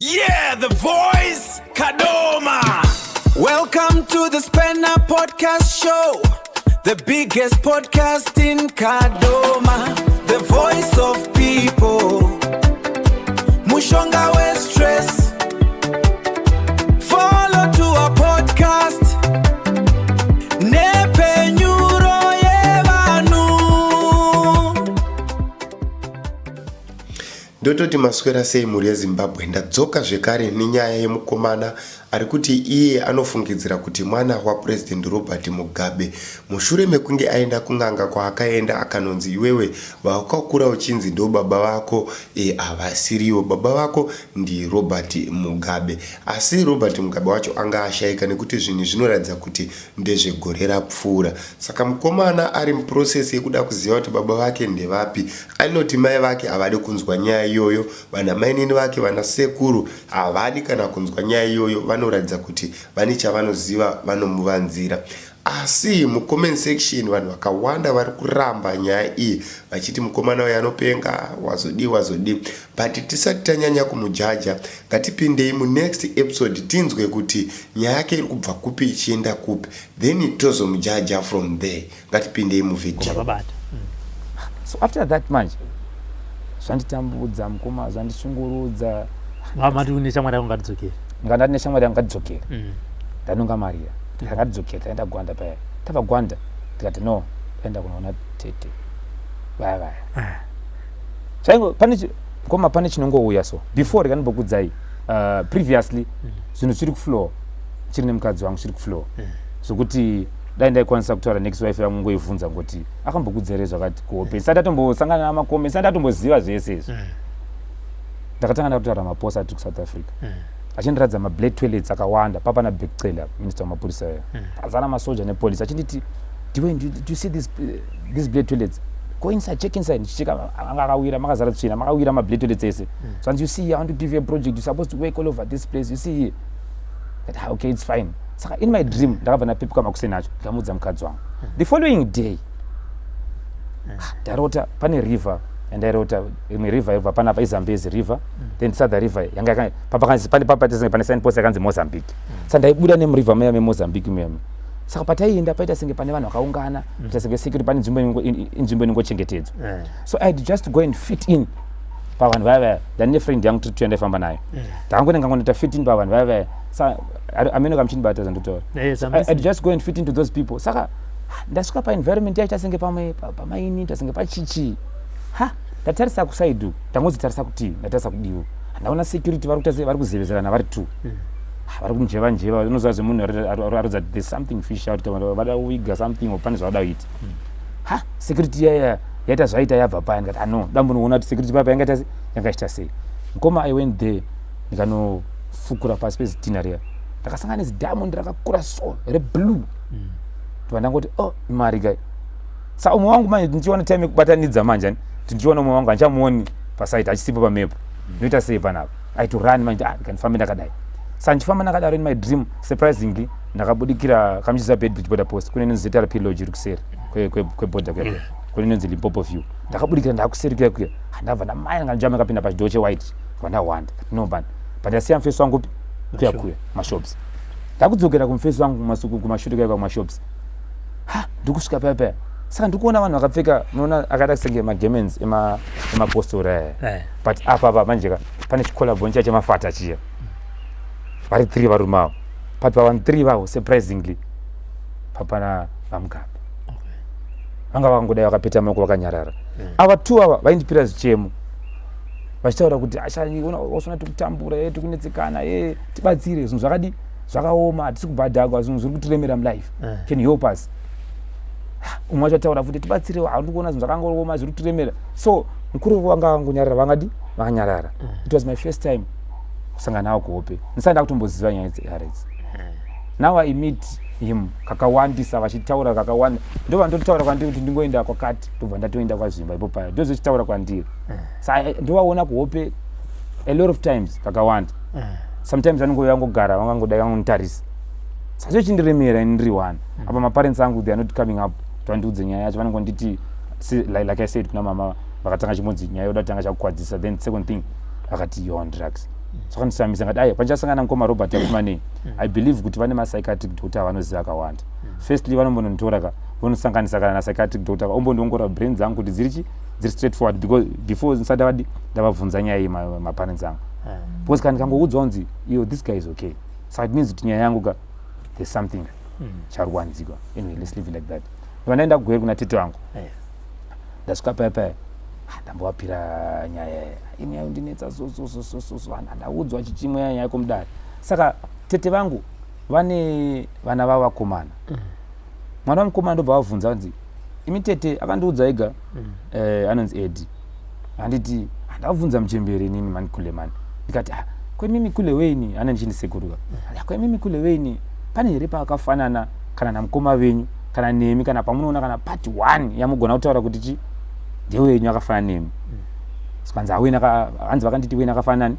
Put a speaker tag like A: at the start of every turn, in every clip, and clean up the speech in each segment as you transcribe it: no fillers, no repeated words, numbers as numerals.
A: Yeah, the voice, Kadoma. Welcome to the Spanner Podcast Show, the biggest podcast in Kadoma, the voice of people. Mushonga we stress. Follow to our podcast. Nepenyuro yevanhu.
B: Ndototi maswera sei mhuri yeZimbabwe, ndadzoka zvekare nenyaya yemukomana ari kuti iye anofungidzira kuti mwana waPresident Robert Mugabe mushure mekunge aenda kun'anga kwaakaenda akanonzi iwewe vawakakura uchinzi ndobaba vako havasirivo, baba vako ndiRobert Mugabe. Asi Robert Mugabe wacho anga ashaika nekuti zvinhu zvinoratidza kuti ndezvegore rapfuura. Saka mukomana ari muprocess yekuda kuziva kuti baba vake ndevapi. Anoti mai vake havadi kunzwa nyaya iyoyo, vana mainini vake, vana sekuru havadi kana kunzwa nyaya iyoyo, vanoratidza kuti vane chavanoziva vanomuvanzira. Asi mucomment section vanhu vakawanda vari kuramba nyaya iyi vachiti mukomana uyu anopenga, wazodii wazodii. But tisati tanyanya kumujaja, ngatipindei munext episode tinzwe kuti nyaya yake iri kubva kupi ichienda kupi, then tozomujaja from there. Ngatipindei muvideo.
C: Vabata.
D: So after that manje zvanditambudza mukoma, zvandishungurudza.
C: Mati une shamwari yako ngatidzokere.
D: Ngandati neshamwari yangu ngatidzokere. Ndanonga mariya, ndikati ngatidzokere. Taenda Gwanda paya, tabva Gwanda ndikati no, taenda kunoona tete vaya vaya. Chaingo pane mukoma, pane chinongouya. So before rikandimbokudzai, previously zvinhu zviri kuflow, chiri nemukadzi wangu, chiri kuflow zvokuti dai ndaikwanisa kutaura next wife yangu, ngoibvunza ngoti akambokudzere zvakati kuhope sati atombosangana namakome, sati atomboziva zvese izvi. Ndakatanga ndakutaura maposa atiri kuSouth Africa, achindiratidza mablack toilets akawanda papa na Bheki Cele, minister wamapurisa aya, azara masoja nepolice, achinditi, "Dwayne, do you see these black toilets? Go inside, check inside." Ndichicheka, anga akawira, makazara tsvina, makawira mablack toilets ese. So and you see, I want to give you a project. You're supposed to work all over this place, you see here." Ndati, "Ah, okay, it's fine." Saka in my dream ndakabva ndapepuka makuseni acho, ndikamuudza mukadzi wangu. The following day, ah, ndarota pane river yandairota, imwe river ibva panapa, iZambezi River, then southern river yanga pane papaita pane signpost yakanzi Mozambique. Saka ndaibuda nemuriver muya meMozambique muya. Saka pataienda paita senge pane vanhu vakaungana, paita senge security, pane nzvimbo inzvimbo inongochengetedzwa. So I had just go and fit in pavanhu vaya vaya. Ndani nefriend yangu tiri tuyandaifamba nayo, ndakangoenda ngangonoita fit in pavanhu vaya vaya. Sa amene kamuchindibata zvandotaura?
C: Yes, I'm
D: I'd
C: listening.
D: just go and fit into those people. Saka ndasvika paenvironment yacho, tasenge pamwe pamaini, tasenge pachichi. Ha, ndatarisa kuside, ndangozitarisa kuti ndatarisa kudiwo, ndaona security vari kuita sei, vari kuzevezerana vari two. Ah, vari kunjeva njeva, unoziva zvemunhu arodza there's something fish out, vada kuviga something or pane zvavada kuita. Ha, security yaya yaita zvaita, yabva paya. Ndikati, ano dambonoona kuti security papa yangaita sei, yangaita sei. Mukoma, I went there, ndikanofukura pasi pezitina riya, ndakasangana nezidiamond rakakura so, reblue. Ndobva ndangoti, "Oh, imari kai." Saka umwe wangu manje ndichiona time yekubatanidza manje ani, kuti ndichiona umwe wangu handichamuoni pasite, achisipo pamepo, ndinoita sei panapa? I to run manje. Ah, ndikandifambe ndakadai. Saka ndichifamba ndakadaro in my dream, surprisingly ndakabudikira kamuchiziva Beitbridge border post, kune inonzi ZRP Lodge iri kuseri kweborder kuya, kune inonzi Limpopo View. Ndakabudikira ndakuseri kuya kuya. Ah, ndabva ndamaya, nganjama kapinda pachidhoo chewhite, ndabva ndawanda. No bani, but ndasiya mufesi wangu kupi kuya kuya mashops. Ndakudzokera kumufesi wangu kumashure kuya kumashops. Ha, ndikusvika paya paya, saka ndikuona vanhu vakapfeka, unoona akaita senge magarments emapostori aya. But apa apa manje ka pane chicollarbone chiya chemafata chiya, vari three varume avo, but pavanhu three vavo, surprisingly papana vaMugabe. Vanga vakangodai vakapeta maoko, vakanyarara. Ava two ava vaindipira zvichemo vachitaura kuti, "Ashani, tikutambura, e tikunetsekana, e tibatsire, zvinhu zvakadi zvakaoma, hatisi kubhadhagwa, zvinhu zviri kutiremera mulife. Can you help us?" Umwe wacho ataura futi, "Tibatsire, haundi kuona zvinhu zvakangooma, zviri kutiremera." So mukuru vanga vangonyarara, vangadi vakanyarara. It was my first time kusangana navo kuhope, ndisati ndakutomboziva nyaya dzearedzi. Now I meet him kakawandisa, vachitaura kakawanda, ndobva ndotaura kwandiri kuti ndingoenda kwakati, ndobva ndatoenda kwaZvimba ipo paya, ndozvichitaura kwandiri. Sa ndovaona kuhope a lot of times, kakawanda. Sometimes vanongouya vangogara, vangangodai vangonditarisa. Saka zvochindiremera ini ndiri one apa. Maparents angu, they are not coming up kuti vandiudze nyaya yacho. Vanongonditi, like I said, kuna mama vakatanga chimbonzi nyaya yoda kutanga chakukwadzisa, then second thing vakati, "You on drugs." Zvakandishamisa ngati aiwa, pandichasangana mukoma Robert Yakumanei, I believe kuti vane mapsychiatric doctor avanoziva akawanda. Firstly, vanombononditora ka, vonosanganisa kana napsychiatric doctor, ombondiongorora brain dzangu kuti dziri chi dziri straight forward, because before ndisati vadi ndavabvunza nyaya iyi maparents angu, because kana ndikangoudzwa kunzi iyo this guy is okay, saka it means kuti nyaya yangu ka, there's something chari kuwanzikwa. Anyway, let's leave it like that. Vandaenda kuGweru kuna tete vangu. Ndasvika paya paya, ah, ndambovapira nyaya ini yayo ndinetsa so so so so so so, ndaudzwa chichimwe nyaya yekumudare. Saka tete vangu vane vana vavo vakomana. Mwana wamukomana ndobva vabvunza vanzi, imi tete, akandiudza ega, anonzi Edi, handiti? Ndabvunza muchembere inini mani, kule mani, ndikati, ah, kwemimi kule weini, ane ndichindisekuruka, kwemimi kule weini, pane here paakafanana kana namukoma venyu kana nemi, kana pamunoona kana part one yamugona kutaura kuti chi ndewenyu akafanana nemi? Sikanzi awena, hanzi vakanditi wena akafanana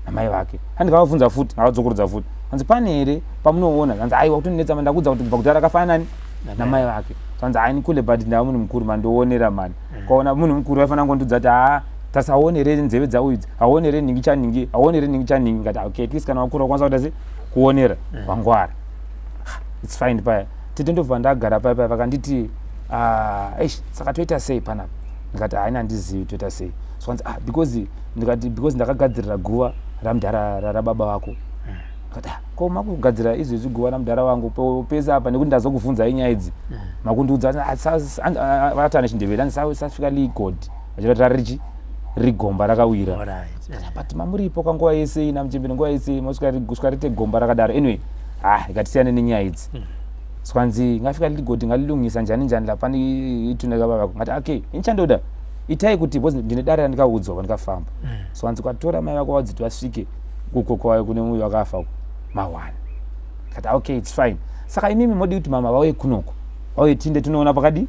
D: namai vake. Handikavabvunza futi, ndakadzokorodza futi, hanzi pane here pamunoona? Hanzi aiwa, kutondinetsa, ndakudza kuti kubva kudhara akafanana namai vake. Hanzi haini kule, but ndava munhu mukuru, mandoonera mani. Kwaona munhu mukuru vaifanira kungondudza kuti haa, tasaonere nzeve dzauidzi, aonere nhingi chaningi, aonere nhingi chaningi. Ngati okay, at least kana wakura wakwanisa kuita se kuonera, wangwara, it's fine. Paya tete ndobva ndagara paya paya, vakanditi, ah, eish, saka toita sei panapa? Ndikati haina, handizivi toita sei. So kanzi, ah, because, ndikati because ndakagadzirira guva ramudhara rababa vako. Ndikati, ah, ko makugadzira izvezvi guva ramudhara wangu pese apa nekuti ndazokubvunzai nyaya idzi, makundiudza vakati ane chindevere, hanzi safika ligod vachirati rarichi rigomba rakawira. But mamuripo kanguva yese ina muchembere, nguva yese masvika rite gomba rakadaro. Anyway, ah, ikatisiyane nenyaya idzi. Swanzi ngafika ligodi ngalilungisa njani njani lapani ithuna kababa vako. Ngati okay, inchandoda itai kuti because ndine dare randikaudzwa pandikafamba. So hanzi kwatora mai vako vadziti vasvike uko kwayo kune uyu wakafa mawani. Kati okay, it's fine. Saka imimi modi kuti mama vauye kunoko, vauye tinde tinoona pakadi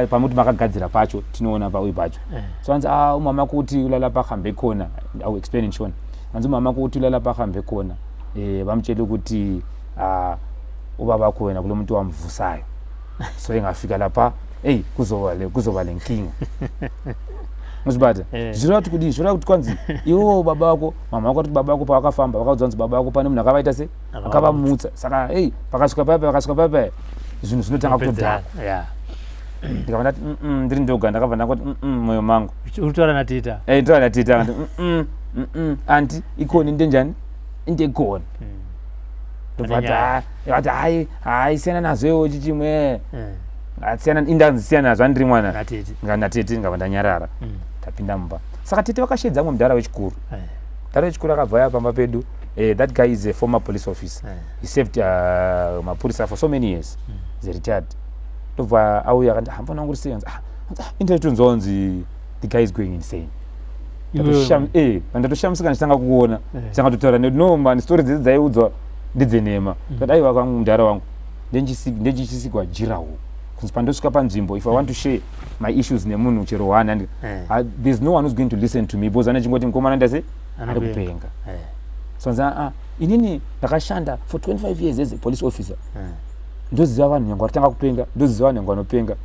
D: pamuti makagadzira pacho, tinoona pauyu pacho. So hanzi, ah, umama kuthi ulala pahambe khona. I will explain in Shona. Hanzi umama kuthi ulala pahambe khona, bamtshela ukuthi, ah, ubaba wakho wena kulo muntu wamvusayo, so engafika lapha, eyi, kuzoba le nkinga. Muzvibata? Zvireva kuti kudii? Zvireva kuti kwanzi iwewo baba vako, mama vako kuti baba vako pavakafamba vakaudzwa kunzi baba vako pane munhu akavaita se akavamutsa. Saka ei, pakasvika paya, pakasvika paya paya, zvinhu zvinotanga kutodhakwa. Ndikabva ndati ndiri ndoga, ndakabva ndangoti mwoyo mangu.
C: Uri natita?
D: Eh, nditaura natita. Ndati anti ikoni ndenjani indegoni. Ndobva vati hai hai, siyana nazvo iwo chichimwe, siyana, indanzi siyana nazvo, andiri mwana natete. Ndikabva ndanyarara. Tapinda mumba. Saka tete vakashedza mumwe mudhara wechikuru. Mudhara wechikuru akabva auya pamba pedu. That guy is a former police officer. He served mapurisa for so many years. He's a retired. Ndobva auya akati, ah, mfana wangu uri sei? Ah, indaitonzwa kunzi the guy is going insane. Ndatoshamisika ndichitanga kuona, chitanga totaura, no man, story dzese dzaiudzwa ndedzenhema. Kati aiwa kwangu mudhara wangu ndechichisikwa jirawo kunzi pandosvika panzvimbo, if I want to share my issues nemunhu chero one and there's no one who's going to listen to me, because anechingoti mukomana ndase ari kupenga. So nzi, ah, inini ndakashanda for 25 years as a police officer, ndoziva vanhu nyange vatanga kupenga, ndoziva vanhu nyange vanopenga.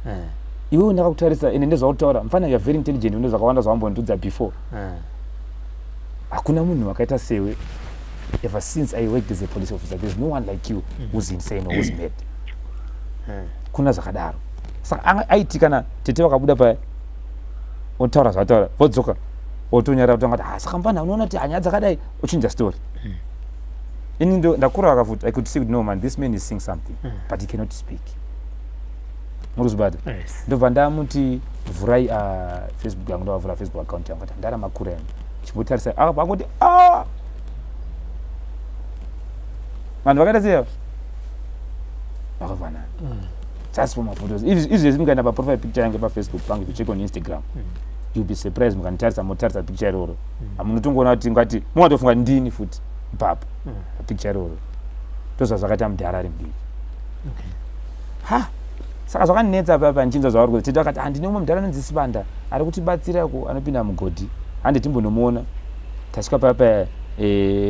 D: Iwewe ndakakutarisa ende ndezvautaura mufana, you are very intelligent, une zvakawanda zvawambondudza before. Hakuna munhu wakaita sewe. Ever since I worked as a police officer, there's no one like you who's insane or who's mad. Kuna zvakadaro. Saka aiti kana tete vakabuda paya, otaura zvataura, vodzoka, otonyara, otanga kuti, ah, saka mufana unoona kuti hanya dzakadai, ochinja story. Ini ndakura vakafuti, I could see kuti no man, this man is seeing something, but he cannot speak. Murikuzvibata?
C: Yes.
D: Ndobva ndamuti vhurai Facebook yangu. Ndovavhura Facebook account yangu, ati ndara makura yangu, chimbotarisa. Akabva angoti, a, vanhu vakaita sei ava? Vakafanana just for maphotos. Izvezvi mukaenda paprofile picture yange paFacebook pangu, if you check on Instagram, you'll be surprised. Mukanditarisa, motarisa picture iroro, hamunotongoona kuti ngati mungatofunga ndini futi ipapo papicture iroro. Ndozvazvakaita mudhara ari mudiki. Ha, saka zvakandinetsa papa ndichinzwa zvavari kuti tete akati handine umwe mudhara anonzi Sibanda ari kutibatsira ko anopinda mugodhi, hande timbonomuona. Tasvika papa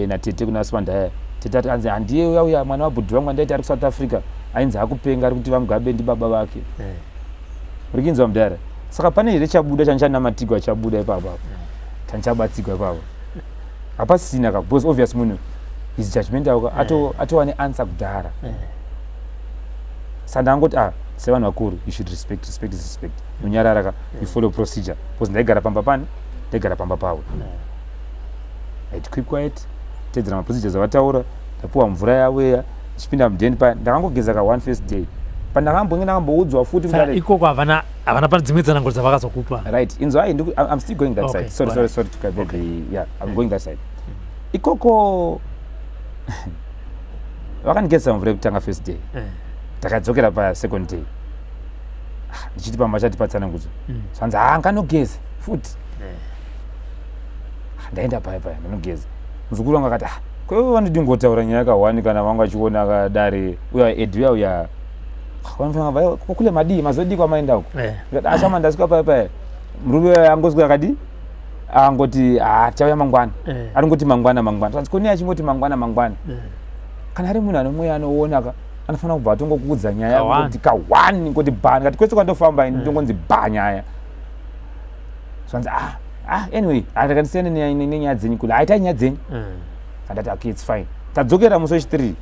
D: natete kuna Sibanda aya, tete ati anzi handiye uya uya mwana wabhudhi vangu andaiti ari kuSouth Africa, ainzi akupenga, ari kuti vaMugabe ndibaba vake. Uri kinzwa mudhara? Saka pane here chabuda chanichanamatigwa chabuda ipapo apo, chanichabatsigwa ipapo? Hapasisina ka, because obvious munhu is judgmental ka, atova neanswer kudhara. Saka ndangoti, ah, sevanhu vakuru, you should respect. Respect is respect. Unyarara ka, you follow procedure, because ndaigara pamba pani, ndaigara pamba pavo. I keep quiet, tedzera maprocedures avataura. Ndapuwa mvura yavo iya, ndichipinda mudheni paya, ndakangogeza ka one first day, pandakambonge ndakamboudzwa futi
C: Saka
D: mudare.
C: Ikoko havana pane dzimwe tsananguro dzavakazokupa?
D: Right, inzwai, I'm still going that
C: Okay,
D: side. Sorry,
C: alright.
D: sorry, sorry to cut the, yeah, I'm going that side. Ikoko vakandigezesa mvura yekutanga first day. Takadzokera pasecond day. Ah, ndichiti pamba chatipa tsanangudzo, zvanzi, ha, nganogeza futi. Ah, ndaenda paya paya, ndanogeza. Muzukuru wangu akati, ah, kwewe vanodi ngotaura nyaya yakahwani kana vanga vachiona akadare uya edi uya uya vanofanira kule madii mazodii kwamaenda uko. Ndikati, ashama, ndasvika paya paya, murume uya angosvika akadi angoti, ha, tichauya mangwana. Aringoti mangwana mangwana. Zvanzi, koni achingoti mangwana mangwana, kana ari munhu ane mweya anoona ka, anofanira kubva atongokuudza nyaya.
C: Ka-one.
D: Kuti ka-one ngoti ba, ndikati kwese kwandofamba ini ndongonzi ba nyaya. Zvanzi, ah, ah, anyway, ndakandisiyana nenyaya dzenyu kule, haitai nyaya dzenyu. Kandati, okay, it's fine. Tadzokera musi wechithree.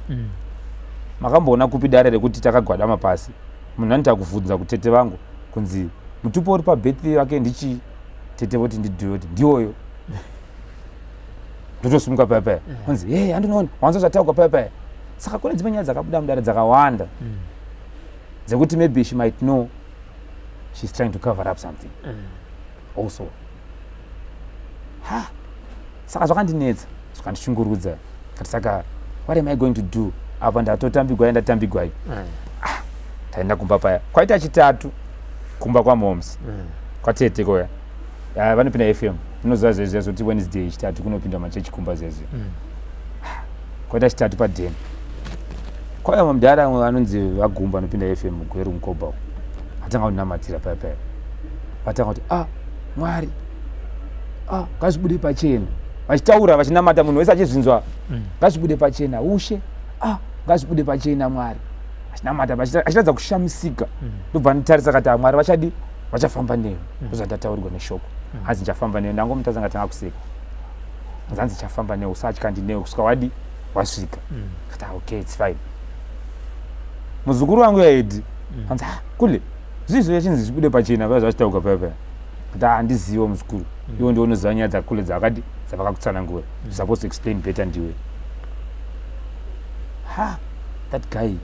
D: Makamboona kupi dare rekuti takagwadama pasi, munhu anoita kuvhunza kutete vangu kunzi mutupo uri pabirthday wake ndichii? Tete voti ndidhuyo, kuti ndiwoyo. Ndotosimuka paya paya, kunzi, hey, handinoona wanza zvataurwa paya paya. Saka kune dzimwe nyaya dzakabuda mudare dzakawanda dzekuti maybe she might know she's trying to cover up something also. Ha, saka zvakandinetsa, zvakandishungurudza. Kati, saka what am I going to do apa? Ndatotambigwai, ndatambigwai. Taenda kumba paya, kwaita chitatu, kumba kwamoms, kwatete koya. Ah, vanopinda FM, unoziva zvezviya zvoti Wednesday, chitatu kunopinda machechi kumba zvezviya. Kwaita chitatu padheni, kwauya mamudhara amwe anonzi vagumba, anopinda FM Gweru Mukobha uko. Atanga kunamatira paya paya, vatanga kuti, ah, Mwari, ah, ngazvibude pachena. Vachitaura, vachinamata, munhu wese achizvinzwa. Ngazvibude pachena, ushe, ah, ngazvibude pachena, Mwari. Achinamata, achiratidza kushamisika. Ndobva nditarisa, kati, ah, Mwari vachadi vachafamba newe, ndozvandataurirwa neshoko. Hanzi ndichafamba newe. Ndangomutarisa, ngatanga kuseka. Hanzi ndichafamba newe, usatya, ndinewe kusvika wadi wasvika. Kati, ah, okay, it's fine. Muzukuru wangu yaedi hanzi, ah, kule zvizvo yachinzi zvibude pachena paya zvachitauka paya paya. Kuti, ah, handizivo muzukuru, iwo ndiwo unoziva nyaya dzakule dzavakadi dzavakakutsanangura. Mm. Supposed to explain better ndiwe. Ha, that guy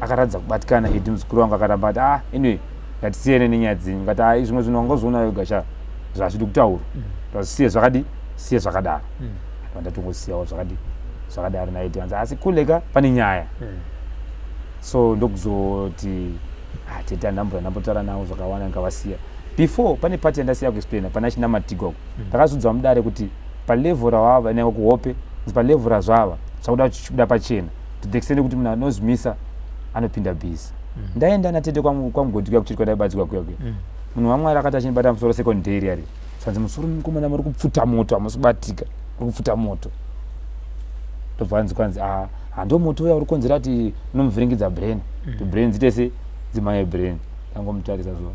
D: akaratidza kubatikana edi. Muzukuru wangu akaramba, ati, ah, anyway, ngatisiyane nenyaya dzenyu. Ngati, ah, zvimwe zvinhu wangozviona wega sha, zvazvidi kutaura. Zvasiye zvakadi, siye zvakadaro. Ndatongosiyawo zvakadi zvakadaro naiti. Hanzi, asi kuleka pane nyaya. So ndokuzoti, ah, tete andambura ndambotaura navo zvakawanda, ndikavasiya. Before, pane part yandasiya kuexplaina pana chinamatigwa uko. Ndakazvidzwa mudare kuti palevel rawava nyange kuhope, palevel razvava zvakuda kuti chibuda pachena to the extent kuti munhu anozvimisa anopinda busy. Ndaenda natete kwaMugodi kuya, kuchiri kwandaibatsirwa kuya kuya. Munhu waMwari akati achindibata musoro second day riyari, zvanzi, musoro mukomana muri kupfuta moto, hamusi kubatika, muri kupfuta moto. Ndobva anzi kwanzi, ah, hando moto uya uri konzera kuti unomuvhiringidza brain, kuti brain dziite se dzimanye brain. Ndangomutarisa so,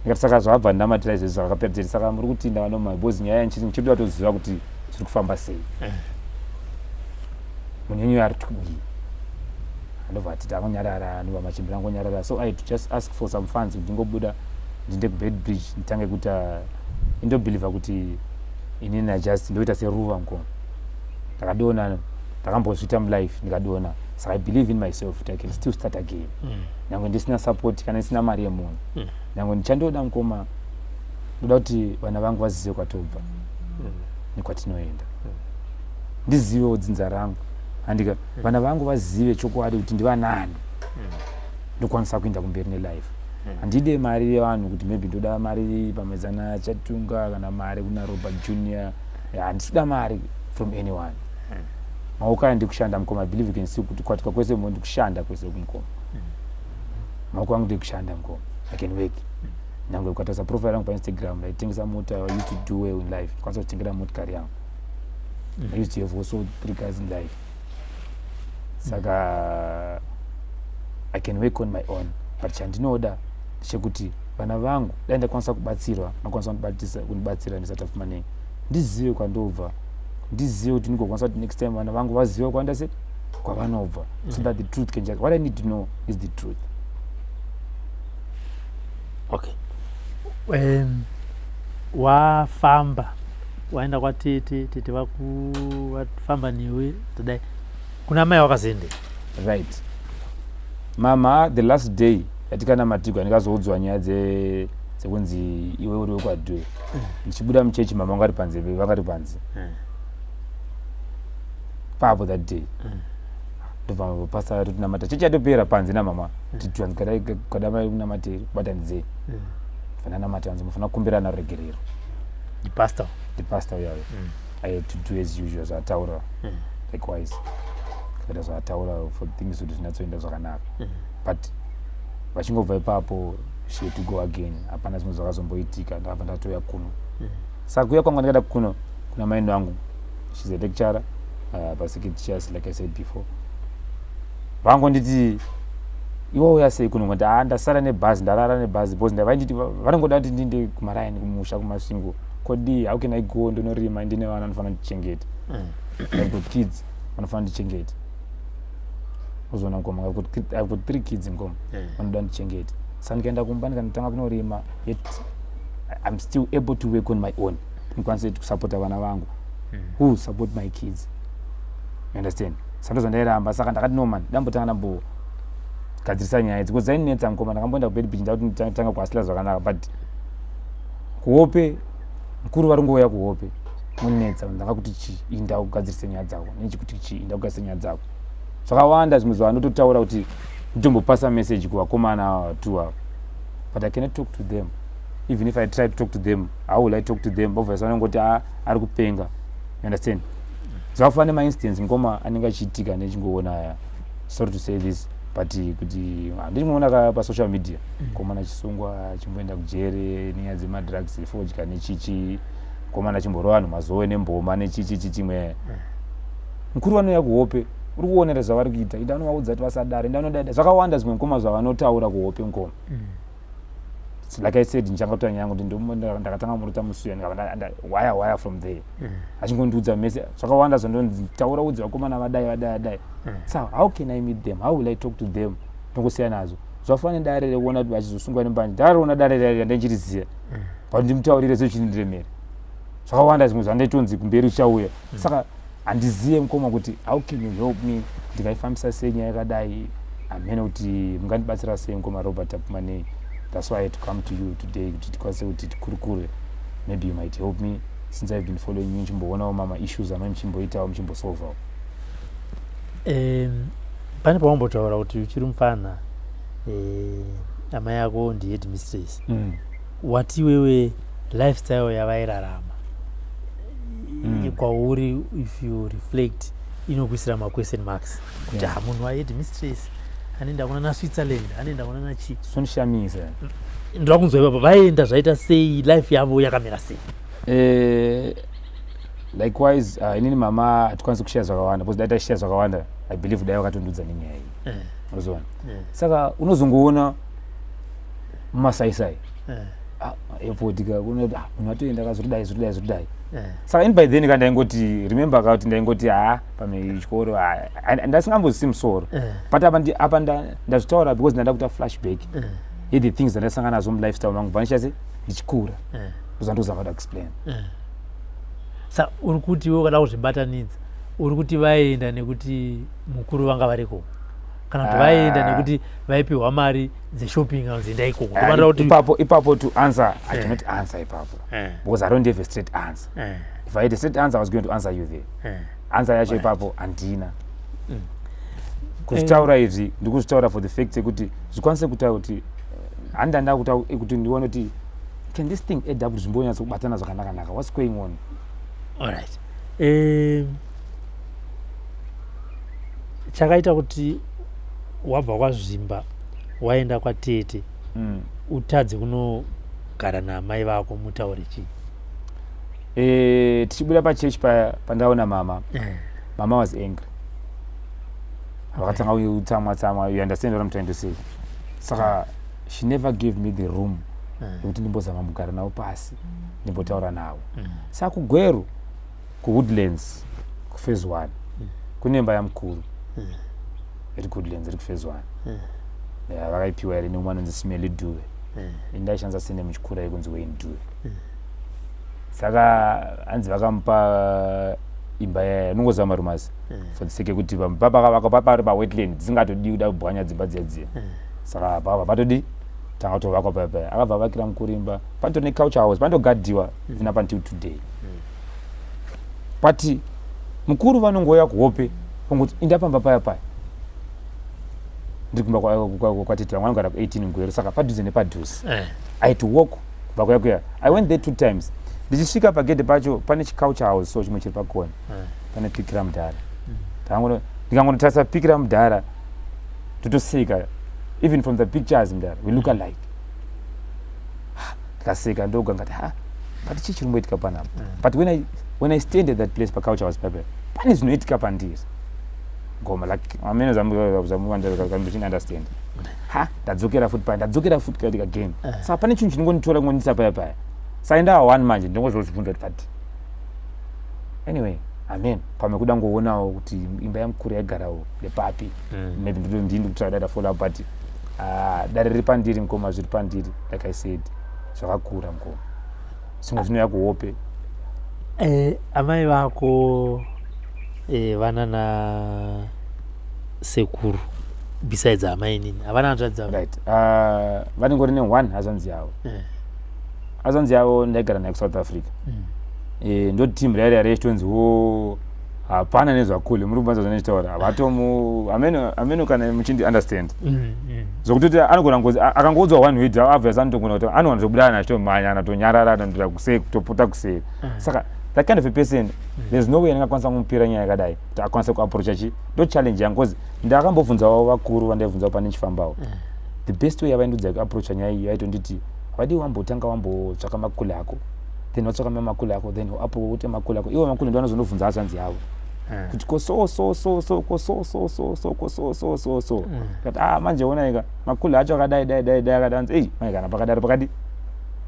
D: ndikati, saka zvabva ndamatira izvezvi zvakapera tete, saka muri kuti ndavanoma, because nyaya ndichiri kuda toziva kuti zviri kufamba sei. Munhu yenyu ari kudii? Andobva ati tangonyarara, ndobva machimbira angonyarara. So I had to just ask for some funds kuti ndingobuda ndinde kuBeitbridge, nditange kuita. Indobhilivha kuti inini I just ndoita seruva mukoma. Ndakadona, ndakambozviita mulife, ndikadona. Saka I believe in myself kuti I can still start again, nyange ndisina support kana ndisina mari yemunhu. Nyange ndichandoda mukoma, ndoda kuti vana vangu vazive kwatobva nekwatinoenda, ndizivewo dzinza rangu, handika vana vangu vazive chokwadi kuti ndivanani, ndokwanisa kuenda kumberi nelife. Handide mari yevanhu kuti maybe ndoda mari pamedzana Chatunga kana mari kuna Robert Junior. Handisi kuda mari from anyone. Maoko aya ndikushanda mukoma. I believe you can see kuti kwatika kwese mo ndikushanda kwese kumukoma. Maoko angu ndikushanda mukoma, I can work. Nyange ukatarisa profile yangu paInstagram, ndaitengesa mota. I used to do well in life, ndikwanisa kutengera motikari yangu. I used to have also three cars in life. Saka I can work on my own, but chandinoda ndechekuti vana vangu, dai ndakwanisa kubatsirwa, makwanisa kundibatsira ndisati afuma nei, ndizive kwandobva. Ndizive kuti ndigokwanisa kuti next time vana vangu vazive kwaenda se kwavanobva, so that the truth can just, what I need to know is the truth.
C: Okay, wafamba waenda kwatete, tete vaku vafamba newe tadai kuna mai wakazoendei?
D: Right, mama, the last day yatikanamatigwa, ndikazoudzwa nyaya dzekunzi iwe uri wekwadhuwe. Ndichibuda muchechi, mama vanga ri panze, vanga ri panze papo that day. Ndobva pastor totinamata, chechi yatopera, panze namama, titwanzi kunamateri kubatanidzei. Fananamata, anzi mufanira kukumbirana ruregerero.
C: Ndipastor?
D: Ndipastor uyayo. I had to do as usual zvaataura. Likewise kuita zvaataura for things kuti zvinyatsoenda zvakanaka. But vachingobva ipapo, she had to go again. Hapana zvimwe zvakazomboitika. Ndakabva ndatouya kuno. Saka kuuya kwangu ndikaenda kuno kuna maindo angu, she's a lecturer paSecond Teachers, like I said before. Vangonditi, "Iwe uya sei kuno?" Ngoti, "A, ndasara nebhazi, ndarara nebhazi," because ndavainditi vanongoda kuti ndiinde kumaraini, kumusha, kuMasvingo. Kodii? How can I go ndonorima ndine vana vanofanira ndichengeta? I've got kids vanofanira ndichengete. Uzoona ngoma, I've got three kids, ngoma vanoda ndichengete. Saka ndikaenda kumba ndikanotanga kunorima, yet I'm still able to work on my own, ndikwanise kusapota vana vangu. Who support my kids? You understand? Saka ndozvandairamba. Saka ndakati, "No man, ndambotanga ndambogadzirisa nyaya idzi," because dzainetsa mukoma. Ndakamboenda kuBeitbridge, ndakuti nditanga kuhustler zvakanaka, but kuhope mukuru vari ngouya kuhope munetsa. Ndakakuti chi, inda kugadzirise nyaya dzako nechikuti chi, inda kugadzirise nyaya dzako. Zvakawanda zvimwe zvavanototaura kuti nditombopasa message kuvakomana ava two ava, but I cannot talk to them. Even if I try to talk to them, how will I talk to them? Obviously vanongoti, "Ah, ari kupenga." You understand? Zvakafanana nemaincidents, mukoma, anenge achiitika nechingoona aya. Sorry to say this, but kuti handichimuona ka pasocial media, komana achisungwa, achimboenda kujere nenyaya dzemadrugs, fodya nechichi, komana achimborova vanhu mazowe nemboma nechichi chichimwe. Mukuru vanouya kuhope, uri kuonera zvavari kuita. Enda unovaudza kuti vasadaro, enda unodada. Zvakawanda zvimwe, mukoma, zvavanotaura kuhope, mukoma. Like I said, ndichangotaura nyaya yangu kuti ndakatanga murota musuya, ndikabva waya waya from there. Achingondiudza mese zvakawanda zvandonzi taura, udze vakomana vadai, vadai, vadai. So how can I meet them? How will I talk to them? Ndongosiya nazvo. Zvafanira dare rekuona kuti vachizosungwa nembanje, ndariona dare rari randichiriziva, but ndimutaurire zvechindiremera. Zvakawanda zvimwe zvandaitonzi kumberi uchauya. Saka handizive, mukoma, kuti how can you help me? Ndingaifambisa sei nyaya yakadai? Hamene kuti mungandibatsira sei, mukoma Robert Tapfumanei. That's why I had to come to you today, kuti tikwanise kuti tikurukure. Maybe you might help me, since I've been following you, nchimboonawo mama issues amai muchimboitawo, muchimbosolvawo.
C: Pane pawambotaura kuti uchiri mufana, amai ako ndiheadmistress. Wati iwewe lifestyle yavairarama kwauri, if you reflect, inokuisira maquestion marks kuti munhu waheadmistress anoenda kuna naSwitzerland, anoenda kuna nachi.
D: Zvonishamisa.
C: Ndoda kunzwa ipapo, vaenda zvaita sei? Life yavo yakamira sei?
D: Likewise, inini mama hatikwanisi kushaya zvakawanda, because dai taishaya zvakawanda, I believe dai vakatondudza nenyaya iyi. Unozoona, saka unozongoona mumasaisai, airport ka, unoti, "Ah, munhu atoenda ka, zviri dai, zviri dai, zviri dai." Saka ini by then ka ndaingoti, remember ka, kuti ndaingoti, ha, pamwe chikoro ndasingambozisi musoro. But apa apa ndazvitaura because ndanda kuita flashback yethe things dzandasangana nazo mulifestyle mangu bva ndichase ndichikura. Ndozvandozama kuda explain.
C: Sa uri kuti iwe ukada kuzvibatanidza, uri kuti vaenda nekuti mukuru vanga variko, kana kuti vaenda nekuti vaipiwa mari dzeshopping, kanzi enda ikoko? Ndofanira kuti
D: Ipapo to answer, I cannot answer ipapo because I don't have a straight answer. If I had a straight answer, I was going to answer you there. Answer yacho ipapo handina. Kuzvitaura izvi ndikuzvitaura for the fact yekuti zvikwanise kutaura kuti handanda kuti ndione kuti can this thing add up, kuti zvimbonyatsokubatana zvakanaka-naka, what's going on.
C: Alright, chakaita kuti wabva kwaZvimba waenda kwatete utadze kunogara naamai vako mutaure chii?
D: Tichibuda pachechi paya pandaona mama, mama was angry. Vakatanga kutsamwa tsamwa. You understand what I'm trying to say? Saka she never gave me the room yekuti ndimbozama kugara navo pasi, ndimbotaura navo. Saka kuGweru Kuwoodlands, kuphase 1, kune imba yamukuru iri Goodlands, iri kuphase 1. Ya, vakaipiwa iri neumwe anonzi Smeli Duve. Indaishandisa sene muchikura yekunzi Wayne Duve. Saka hanzi vakamupa imba yaya, unongoziva marumasi, for the sake yekuti pakavakwa pari pawetland, dzisingatodi kuda kubwanya dzimba dziya dziya. Saka pava patodi tanga kutovakwa paya paya, akabva avakira mukuru imba. Patori neculture house, panotogadhiwa even up until today. But mukuru vanongouya kuhope, kungoti inda pamba paya paya. Ndiri kumba kwatete vangu, vanogara ku18 Ngwero, saka padhuze nepadhuze. I had to walk kubva kuya kuya. I went there two times. Ndichisvika pagedhe pacho pane chiculture house, so chimwe chiri pakona pane piki ramudhara. Ndikangonotarisa piki ramudhara, totoseka. Even from the pictures, mudhara, we look alike. Ndikaseka ndoga, ngati, ha, but chii chiri kumboitika panapa? But when I stand at that place paculture house pape, pane zvinoitika pandiri ngoma, like amene zamuunderstand. Ha, ndadzokera futi paya, ndadzokera futi katika again. Saka pane chinhu chinongonditora kungondisa paya paya. Saka indaa one manje ndingozozvibvunza kuti, but anyway, amen, pamwe kuda ngoonawo kuti imba yamukuru yaigarawo nepapi. Maybe ndini kutsvaka data follow up, but dare riri pandiri, mukoma, zviri pandiri. Like I said, zvakakura, mukoma, zvimwe zvinouya kuhope.
C: Amai vako, vana na sekuru, besides amainini, havana hanzvadzi dzavo?
D: Right, vanengori ne-one hazvanzi yavo. Hazvanzi yavo ndaigara naye kuSouth Africa. Ndo team raya rechitonzi wo hapana nezvakule muri kubvanza zvanechitaura havatomu ameno kana muchindi understand. Zvokutoti anogona ngozi akangoudzwa one week, obvious anotogona kuti anogona kutobudana achitomhanya, anatonyarara, anondoda kuseri, kutopota kuseri. Saka that kind of a person, there's no way andingakwanisa kumupira nyaya yakadai kuti akwanise kuapproacha chi. Ndo challenge yangu, because ndakambobvunzawo vakuru vandaibvunzawo pane ndichifambawo. The best way yavaindudza kuapproacha nyaya iyi, vaitonditi vadii wambotanga wambotsvaka makule ako, then watsvaka makule ako, then apo ute makule ako, iwo makule ndo anozondobvunza hazvanzi yavo kuti ko so so so so, ko so so so so, ko so so so so. Kati, ah, manje onaika makule acho akadai dai dai dai akadai. Anzi, ei mai, kana pakadaro pakadi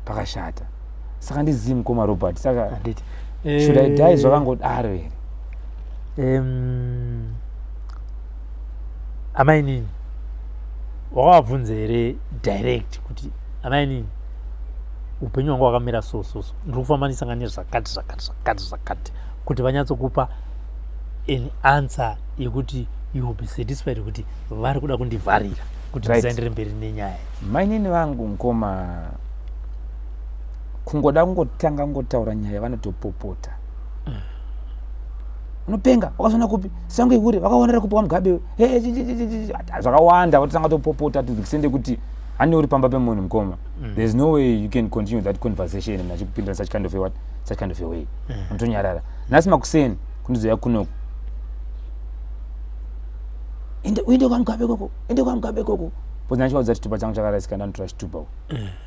D: pakashata. Saka ndizii, mukoma Robert, saka
C: Handiti.
D: should I die zvakangodaro here?
C: Amainini wakavabvunza here direct kuti, amainini, upenyu hwangu hwakamira so so so, ndiri kufamba ndisangana nezvakati zvakati zvakati zvakati, kuti vanyatsokupa an answer yekuti you will be satisfied kuti vari kuda kundivharira kuti ndisaendere mberi nenyaya?
D: Mainini vangu, mukoma, kungoda kungotanga kungotaura nyaya, vanotopopota. Unopenga, wakazona kupi sango ihure, vakaonera kupi wamugabe? Zvakawanda, vatotanga topopota to the extent yekuti hani uri pamba pemunhu, mukoma, there's no way you can continue that conversation munhu achikupindura such kind of a what, such kind of a way. Unotonyarara. Nhasi makuseni kundizoya kunoku, ende uende kwamugabe koko, ende kwamugabe koko, because ndachivaudza chitupa changu chakarasika, ndanotora chitupa uko.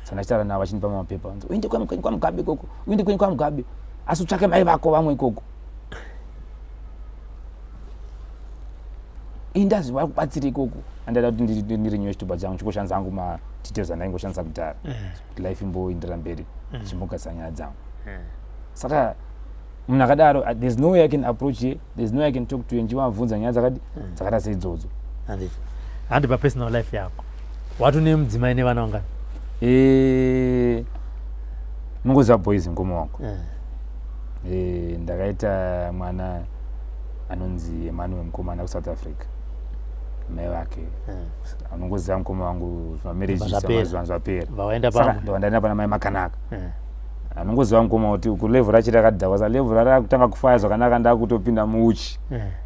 D: Saka ndachitaura navo vachindipa mapepa, vanzi, uende kwamugabe koko, uende kwenyu kwamugabe, asi utsvake mai vako vamwe ikoko, indazi vari kubatsira ikoko. Andada kuti ndirinyowe chitupa changu, chingoshandisa hangu madetails andaingoshandisa kudhara, kuti life imboindira mberi, chimbogadzisa nyaya dzangu. Saka munhu akadaro, there's no way I can approach her, there's no way I can talk to her ndichivabvunza nyaya dzakati dzakaita seidzodzo.
C: Handiti, handi papersonal life yako, wati une mudzimai nevana vangani?
D: Mungoziva boys, mukoma wangu. Ndakaita mwana anonzi Emmanuel, mukomana kuSouth Africa, mai vake anongoziva, mukoma wangu,
C: Zvapera.
D: mamarriage zvapera.
C: Vawaenda
D: Saka
C: pamwe.
D: ndobva ndaenda pana mai Makanaka. Anongoziva, mukoma, kuti kulevel racho rakadhakwa, saka level rarakutanga kufaya zvakanaka, ndakutopinda muuchi.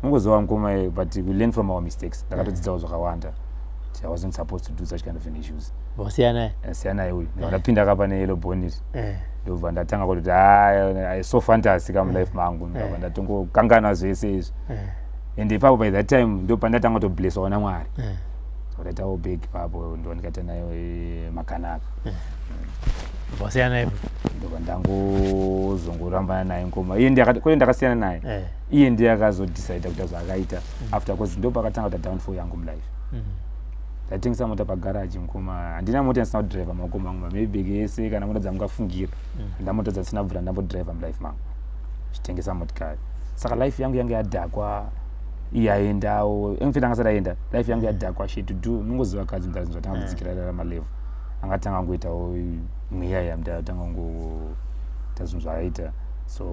D: Ungoziva, mukoma, but we learn from our mistakes. Ndakatodzidzawo zvakawanda kuti I wasn't supposed to do such kind of an issues.
C: Vasiyana.
D: Siyana uyu, ndobva ndapinda kapa neyellow bonnet, ndobva ndatanga kutoti hai, so fantasy kamulife mangu, ndobva ndatongokanganwa zvese izvi. And ipapo by that time ndo pandatanga kutoblesswawo naMwari. Ndaitawo bag ipapo, ndo ndikaita nayo Makanaka.
C: Vasiyana ipo.
D: Ndobva ndangozongorambana naye, ngoma iye ndiye kwete ndakasiyana naye. Iye ndiye akazodecida kuita zvaakaita after, cause ndo pakatanga kuita downfall yangu mulife. Ndaitengesa mota pagaraji, mukoma. Handina mota ndisina kudhiraivha maoko mangu, mamaybe ese kana mota dzamungafungira, handina mota dzasina kubvira ndambodhiraivha mulife mangu. Chitengesa motikari. Saka life yangu yange yadhakwa, iye aendawo. In fact angasati aenda, life yangu yadhakwa. She to do, unongoziva kadzi mudhara, zvinhu zvatanga kudzikira malevel, angatanga ngoitawo mweya ya mudhara, atanga ngoita zvinhu zvaaita. So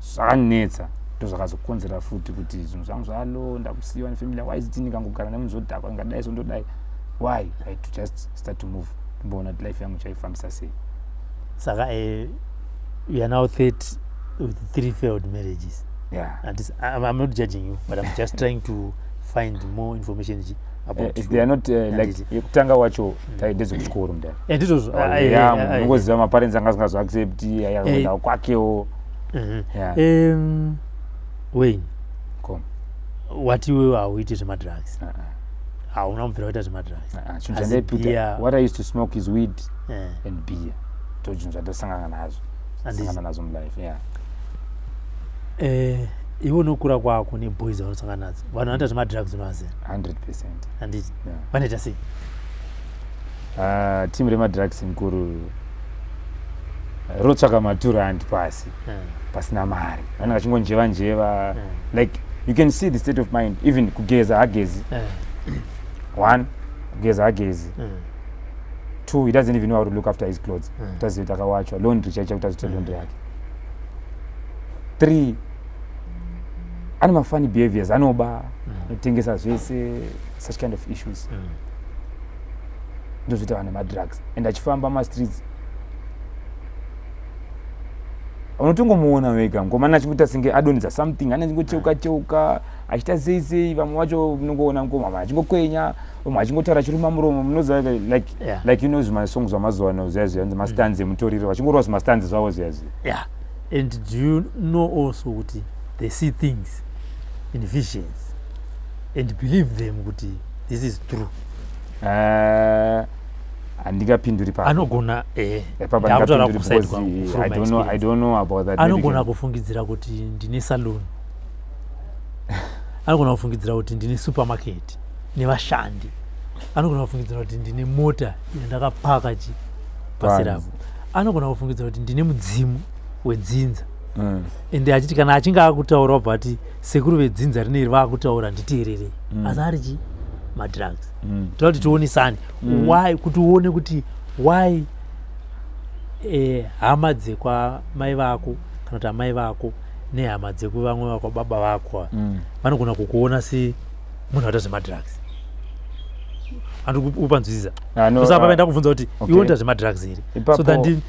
D: zvakanetsa, ndo zvakazokonzera futi kuti zvinhu zvangu zvalo, ndakusiyiwa nefamily. Why is it ndikangogara nemunhu zvodhakwa, ndingadai so ndodai? Why I had to just start to move, ndimboona kuti life yangu chaifambisa sei.
C: Saka you are now 30 with three failed marriages.
D: Yeah.
C: And this, I'm not judging you, but I'm just trying to find more information about
D: If they are not like yekutanga wacho ndezvekuchikoro, mudhara.
C: Ndizvozvo.
D: Unongoziva maparents anga asingazoaccepti, ayaenda kwakewo. Yeah.
C: Wayne,
D: Kom.
C: Wati iwewe hauiti zvemadrugs?
D: Uh-uh.
C: Hauna kubvira kuita zvemadrugs?
D: Chinhu
C: Asi
D: chandaiputa, what I used to smoke is weed and beer. Ndo zvinhu zvandosangana nazvo. Sangana nazvo mulife, yeah.
C: Iwe unokura kwako neboys vaunosangana nadzo, vanhu vanoita zvemadrugs unovaziva?
D: 100%.
C: Handiti?
D: Yeah.
C: Vanoita sei?
D: Uh, team remadrugs, mukuru, rotsvaka maturandi pasi pasina mari, vanenge vachingonjeva njeva. Like, you can see the state of mind. Even kugeza hagezi. One, kugeza hagezi. Two, he doesn't even know how to look after his clothes. Taziva kuti akawachwa, laundry chaicha kuti azvite laundry yake. Three, ane mafunny behaviors, anoba, anotengesa zvese, such kind of issues. Ndozvoita vanhu vemadrugs. And achifamba mastreets unotongomuona wega mukomana achingoita senge adonhedza something, ane achingocheuka cheuka, achiita sei sei. Vamwe vacho unongoona mukoma, vamwe achingokwenya, vamwe achingotaura achiruma muromo, munoziva, like like zvimasong zvamazuva ano zviya zviya, mastanzi emutoriro, vachingorova zvimastanzi zvavo zviya zviya.
C: Yeah, and do you know also kuti they see things in visions and believe them kuti this is true?
D: Handingapinduri pa
C: Anogona
D: Papa,
C: ndakutaura
D: handingapinduri
C: kuside
D: because,
C: kwangu, from
D: I
C: my
D: don't know, I
C: experience.
D: don't know about that
C: Anogona kufungidzira kuti ndine salon, anogona kufungidzira kuti ndine supermarket nevashandi, anogona kufungidzira kuti ndine mota yandakapaka chi pasirapo, anogona kufungidzira kuti ndine mudzimu wedzinza. Ende achiti kana achinge akutaura, wabva ati sekuru vedzinza rineri vaakutaura, nditeererei. Asi ari chi madrugs. Toda kuti tionesane why, kuti uone kuti why hama dzekwamai vako kana kuti amai vako nehama dzekuvamwe vakwababa vako vanogona kukuona semunhu anoita zvemadrugs. Andikupanzwisisa?
D: Ah, no,
C: saka
D: ah,
C: papa ndakubvunza kuti iwe unoita zvemadrugs here, so that ndi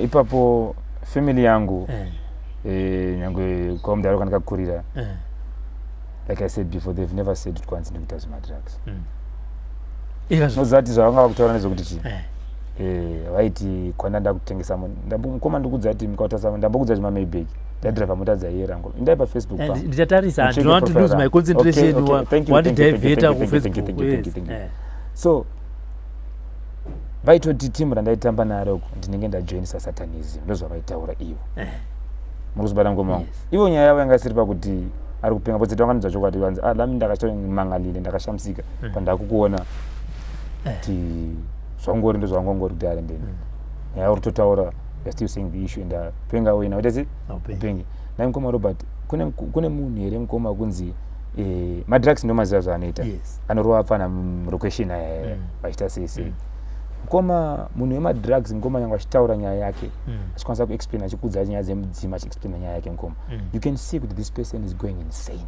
D: Ipapo family yangu, nyangwe kwamudaro kwandakakurira, like I said before, they've never said kuti kwanzi ndikuita zvemadrugs. Unoziva kuti zvavanga vakutaura nezvekuti chii? Vaiti kwanda kutengesa mukoma, ndikudza kuti mukatarisa, ndambokudza kuti maMaybach ndadhiraivha mota dzaiyera ngoma, indai paFacebook.
C: Ndichatarisa. I don't want to lose my concentration. Wandidiverta kuFacebook.
D: So vaitoti timu randaitamba naro ndinenge ndajoinisa satanism, ndozvavaitaura ivo. Muri kuzvibata, ngoma wangu? Ivo nyaya yavo yanga isiri pakuti ari kupenga podzeti, vanganidza chokwadi vanzi, ah, lami ndakatomangalile, ndakashamisika pandakukuona kuti zvangori ndozvangongori kudhara. Ndeni nyaya uri totaura, you are still saying the issue and penga wena waita sei? Upenge nai, mukoma Robert, kune munhu here, mukoma, kunzi madrugs ndomaziva zvaanoita? Anorova apfana mulocation aya, vachiita sei sei. Mukoma, munhu wemadrugs, mukoma, nyange achitaura nyaya yake, achikwanisa kuexplain, achikudza nyaya dzemudzima, achiexplaina nyaya yake, mukoma, you can see kuti this person is going insane.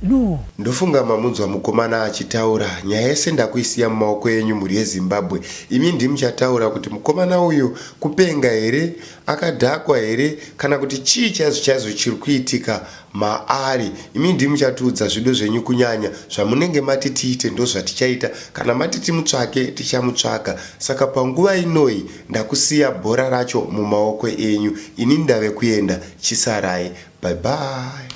C: No.
B: Ndofunga mamunzwa mukomana achitaura nyaya yese. Ndakuisiya mumaoko enyu, mhuri yeZimbabwe. Imi ndimuchataura kuti mukomana uyu kupenga here, akadhakwa here, kana kuti chii chaizvo chaizvo chiri kuitika maari. Imi ndimuchatiudza zvido zvenyu, kunyanya zvamunenge mati tiite ndozvatichaita. Kana mati timutsvake, tichamutsvaka. Saka panguva inoi ndakusiya bhora racho mumaoko enyu. Ini ndave kuenda, chisarai. Bye bye.